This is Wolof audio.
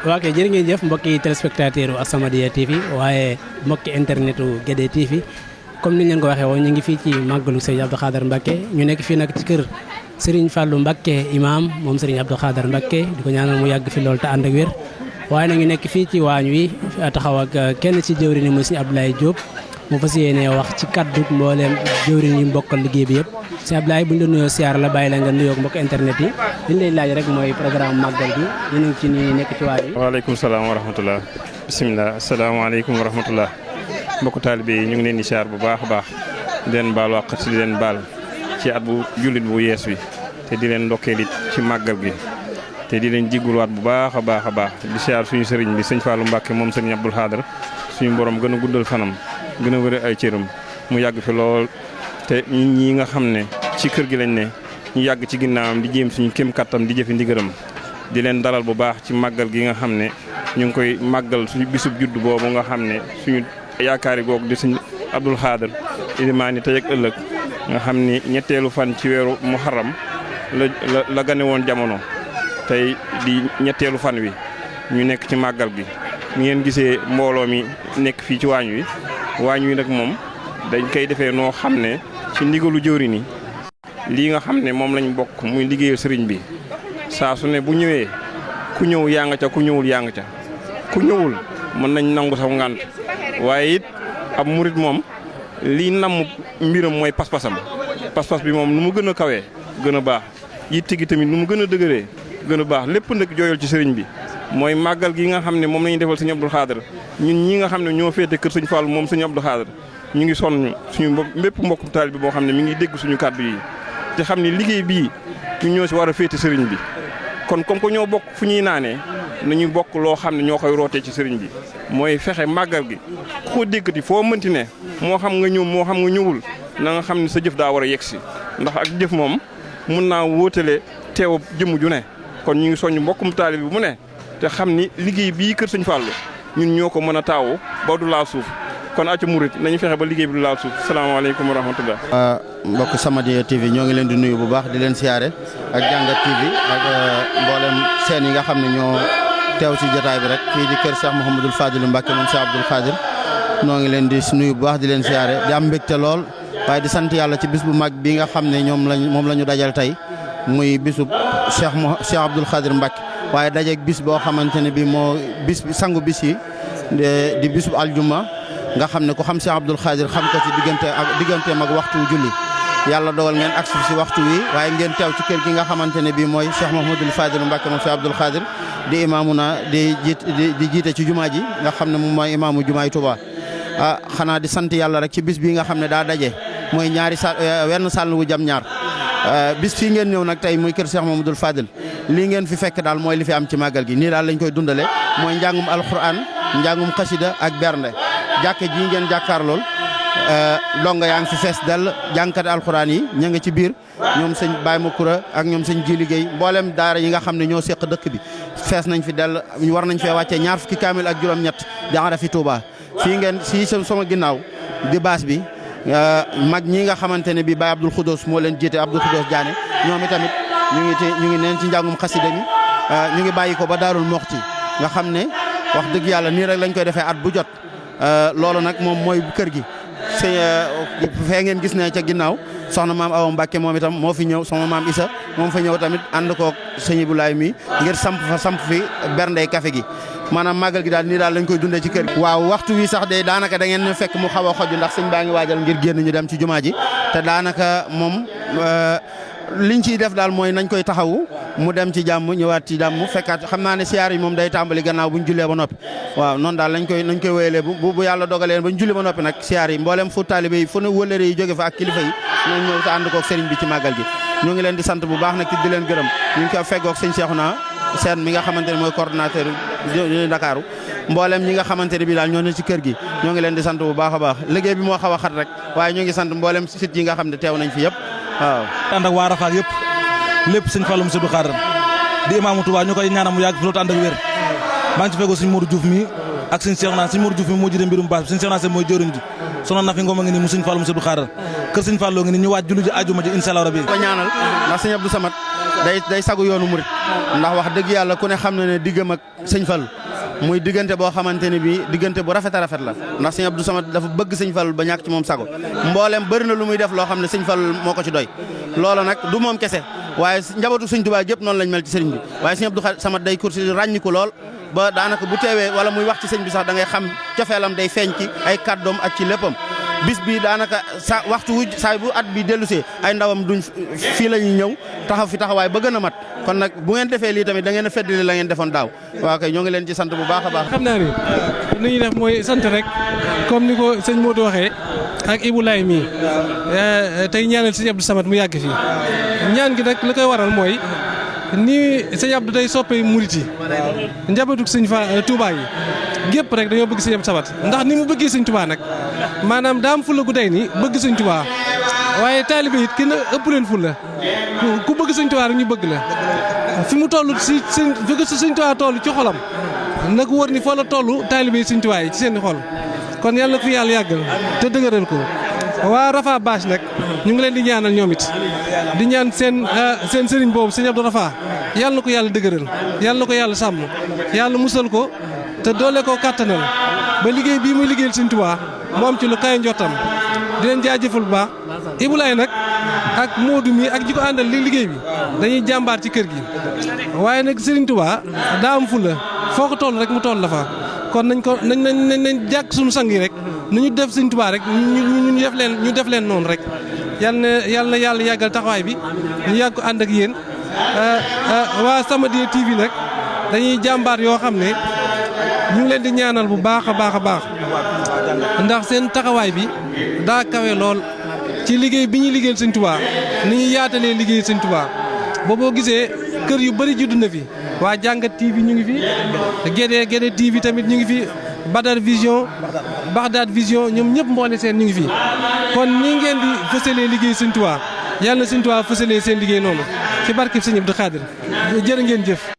waa kay jërë ngeen jëf mbokki téléspectateur u As-Samadiyya TV waaye mbokki internetu Guédé TV comme ni ñu leen ko waxee woon ñu ngi fii ci màggalu Serigne Abdou Khadre Mbacké ñu nekk fii nag ci kër Serigne Fallou Mbacké imam moom Serigne Abdou Khadre Mbacké di ko ñaanal mu yàgg fi lool te ànd ak wér waaye nag ñu nekk fii ci waañ wi taxaw ak kenn ci jëwriñ ni muy Serigne Abdoulaye Diop mu fas yéene wax ci kaddu mbooleem jëwriñ yi mbokkal liggéey bi yëpp Serigne Abdoulaye bu ñu la nuyoo siyaar la bàyyi la nga nuyoo mbokk internet yi li ñu lay laaj rek mooy programme màggal bi ñu ngi ci nii nekk ci waañ wi. waaleykum salaam wa rahmatullah bisimilah asalaamaaleykum wa rahmatullah mbokku taalibe yi ñu ngi leen di siyaar bu baax a baax di leen baal wàq di leen baal ci at bu jullit bu yees wi te di leen ndokkeel it ci màggal gi te di leen jigulwaat bu baax a baax a baax di siyaar suñu sëriñ bi sëñ Fallou Mbacké moom sëriñ Abdou Khadre suñu borom gën a guddal fanam gën a wëre ay cëram mu yàgg fi lool te ñi nga xam ne ci kër gi lañ ne ñu yàgg ci ginnaawam di jéem suñu kéem kattam di jëfi ndigaram di leen dalal bu baax ci màggal gi nga xam ne ñu ngi koy màggal suñu bisub judd boobu nga xam ne suñu yaakaari googu di sëñ Abdou Khadre ilimaani tey ak ëllëg nga xam ni ñetteelu fan ci weeru muharram la gane woon jamono tey di ñetteelu fan wi ñu nekk ci màggal gi ni ngeen gisee mbooloo mi nekk fii ci waañ wi nag moom dañ koy defee noo xam ne ci ndigalu jëwri ni lii nga xam ne moom lañ bokk muy liggéeyal sëriñ bi saa su ne bu ñëwee ku ñëw yaa nga ca ku ñëwul yaa nga ca ku ñëwul mën nañ nangu saw ngànt waaye it ab murit moom lii namm mbiram mooy pas-pasam pas-pas bi moom nu mu gën a kawee gën a baax yitte gi tamit nu mu gën a dëgëree gën a baax lépp nag jooyal ci sëriñ bi mooy màggal gi nga xam ne moom la ñuy defal sëñ Abdou Khadre ñun ñi nga xam ne ñoo féete kër sëñ Fallou moom sëñ Abdou Khadre ñu ngi sonn suñu bépp mbokku taalibe bi boo xam ne mi ngi dégg suñu kàddu yi te xam ne liggéey bii ñu ñoo si war a féete sëriñ bi kon comme que ñoo bokk fu ñuy naanee nañu bokk loo xam ne ñoo koy rootee ci sëriñ bi mooy fexe màggal gi ku ko déggati foo mënti ne moo xam nga ñëw moo xam nga ñëwul na nga xam ne sa jëf daa war a yegg si ndax ak jëf moom mun naa wóotale teew jëmm ju ne kon ñu ngi soññ mbokkum taalibe bi mu ne te xam ni liggéey bii kër sëñ Fallou ñun ñoo ko mën a taawu ba du laal suuf kon acca murit nañu fexe ba liggéey bi du laal suuf salaamaaleykum wa rahmatullah. mbokk Samadiyya TV ñoo ngi leen di nuyu bu baax di leen siyaare ak Jàngat TV ak mboolem seen yi nga xam ne ñoo teew ci jotaay bi rek fii di kër Cheikh Mouhamadul Fadilou Mbacké moom Cheikh Abdou Khadre ñoo ngi leen di nuyu bu baax di leen siyaare di am mbégte lool waaye di sant yàlla ci bis bu mag bi nga xam ne moom la ñu dajal tey muy bisu Cheikh Abdou Khadre Mbacké waaye dajeeg bis boo xamante ne bi moo bis sangu bis yi di bisu aljuma nga xam ne ku xam Cheikh Abdou Khadre xam ko ci digganteem ak waxtu julli yàlla dogal ngeen agsi si waxtu wi waaye ngeen teew ci kër gi nga xamante ne bii mooy Cheikh Mouhamadul Fadilou Mbacké moom Cheikh Abdou Khadre di imaamuna di jiite ci jumaa ji nga xam ne moom mooy imaamu jumaay Touba xanaa di sant yàlla rek ci bis bii nga xam ne daa daje mooy wenn sàll wu jam ñaar bis fii ngeen ñëw nag tey muy kër Cheikh Mouhamadul Fadil lii ngeen fi fekk daal mooy li fi am ci màggal gi nii daal lañ koy dundale mooy njàngum alquran njàngum xasida ak bernde jàkke ji ngeen jàkkaar lool longa yaa ngi fi fees dell jàngkati alxuraan yi ña nga ci biir ñoom sëñ Baye Makura ak ñoom sëñ Ji liggéey mboolem daara yi nga xam ne ñoo seq dëkk bi fees nañ fi dell war nañ fee wàccee ñaar fukki kaamil ak juróom-ñett jaara fi Touba fii ngeen si sama ginnaaw di baas bi mag ñi nga xamante ne bi Baye Abdoul Khoudoss moo leen jiite Abdoul Khoudoss Diané ñoom itamit ñu ngi neen ci njàngum xasida mi ñu ngi bàyyi ko ba Daarul Moxti nga xam ne wax dëgg yàlla nii rek lañ koy defee at bu jot loolu nag moom mooy kër gi fee ngeen gis ne ca ginnaaw soxna maam Awa Mbacké moom itam moo fi ñëw sama maam Issa moom fa ñëw tamit ànd koog sëñ Ibulaay mi ngir samp fi berndey café gi maanaam màggal gi daal nii daal lañ koy dundee ci kër gi. waaw waxtu wi sax de daanaka da ngeen fekk mu xaw a xoju ndax sëñ baa ngi waajal ngir génn ñu dem ci jumaa ji te daanaka moom liñ ciy def daal mooy nañ koy taxawu mu dem ci jàmm ñëwaat ci jàmm fekkaat xam naa ne siyaar yi moom day tàmbali gannaaw buñ jullee ba noppi waaw noonu daal nañ koy wéyalee bu yàlla dogalee bañ julli ba noppi nag siyaar yi mboolem fu taalibe yi fu ne wëllëre yi jóge fa ak kilifa yi ñoo ñëw sa ànd koog sëriñ bi ci màggal gi ñoo ngi leen di sant bu baax nag di leen gërëm ñu ngi ko feggoog sëñ Cheikhouna Sène mi nga xamante ne mooy coordonnateur Ndakaaru mboolem ñi nga xamante ne bi daal ñoo ne ci kër gi ñoo ngi leen di sant bu baax a baax liggéey bi moo xaw a xat rek waaye ñoo ngi sant mboolem site yi nga xam ne teew nañ fi yëpp waaw ànd ak waa Rafaat yëpp lépp sëñ Fallou Abdou Khadre di imaamu Touba ñu koy ñaanal mu yàgg fi loolu ànd ak wér maa ngi ci feggoo sëñ Modou Diouf mi ak sëñ Cheikhouna sëñ Modou Diouf mi moo jiite mbirum baas bi sëñ Cheikhouna Sène mooy jëriñ ji sonoon na fi ngoom a ngi nii mu sëñ Fallou Abdou Khadre kër sëñ Fallou ngi nii ñu waaj julli ji àjjuma ji inshallah rabbi ko ñaanal ndax sëñ Abdou Samad day sagu yoonu murit ndax wax dëgg yàlla ku ne xam na ne diggam ak sëñ Fallu muy diggante boo xamante ne bii diggante bu rafet a rafet la ndax sëñ Abdou Samad dafa bëgg sëñ Fallu ba ñàkk ci moom sago mboolem bëri na lu muy def loo xam ne sëñ Fallu moo ko ci doy loola nag du moom kese waaye njabootu sëñ Tuubaa yëpp noonu lañ mel ci sëriñ bi waaye sëñ Abdou Samad day kursi ràññiku lool ba daanaka bu teewee wala muy wax ci sëñ bi sax da ngay xam cofeelam day feeñ ci ay kàddoom ak ci léppam bis bi daanaka sa waxtu wu saa bu at bi dellusee ay ndawam duñ fii la ñuy ñëw taxaw fi taxawaay ba gën a mat kon nag bu ngeen defee lii tamit da ngeen a feddali la ngeen defoon daaw waaw kay ñoo ngi leen ci sant bu baax a baax. xam naa ni li ñuy def mooy sant rek comme ni ko sëñ Modou waxee ak Ibou Laye mii tey ñaanal sëñ Abdou Samad mu yàgg fii ñaan gi nag li koy waral mooy ni sëñ Abdou day soppee murit yi njabootu sëñ Touba yi gépp rek dañoo bëgg sëñ Abdou Samad ndax ni mu bëggee sëñ Touba nag maanaam daa am fulla gu day ni bëgg sëñ Touba waaye taalibe it kenn ëpp leen fulla ku bëgg sëñ Touba rek ñu bëgg la fi mu toll si sëñ Touba toll ci xolam nag wóor ni foo la toll taalibe yi sëñ Touba yi ci seen xol kon yàlla na ko fi yàlla yàggal te dëgëral ko waa Rafa Bache nag ñu ngi leen di ñaanal ñoom it di ñaan seen sëriñ boobu sëñ Abdou Rafa yàlla na ko yàlla dëgëral yàlla na ko yàlla sàmm yàlla musal ko te doole koo kàttanal ba liggéey bii muy liggéeyal sëñ Touba mu am ci lu kaay njottam di leen jaajëfal bu baax Ibou Laye nag ak Modou mi ak ji ko àndal li liggéey bi dañuy jàmbaar ci kër gi waaye nag Serigne Touba daa am fulla foo ko toll rek mu toll la fa kon nañ ko nañ jàkk suñu sang yi rek nu ñu def Serigne Touba rek ñu def leen noonu rek yàlla na yàlla yàggal taxawaay bi ñu yàgg ko ànd ak yéen waa Samadiyya TV nag dañuy jàmbaar yoo xam ne ñu ngi leen di ñaanal bu baax a baax a baax ndax seen taxawaay bi daa kawe lool ci liggéey bi ñuy liggéeyal Sëñ Touba ni ñuy yaatalee liggéey Sëñ Touba boo gisee kër yu bëri judd na fi waa Jàngat TV ñu ngi fi Guédé TV tamit ñu ngi fi Badar Vision Bagdad Vision ñoom ñëpp mboole seen ñu ngi fi kon ñi ngeen di fësalee liggéey Sëñ Touba yàlla na Sëñ Touba fësalee seen liggéey noonu ci barkeb Sëñ Abdou Khadir jërë ngeen jëf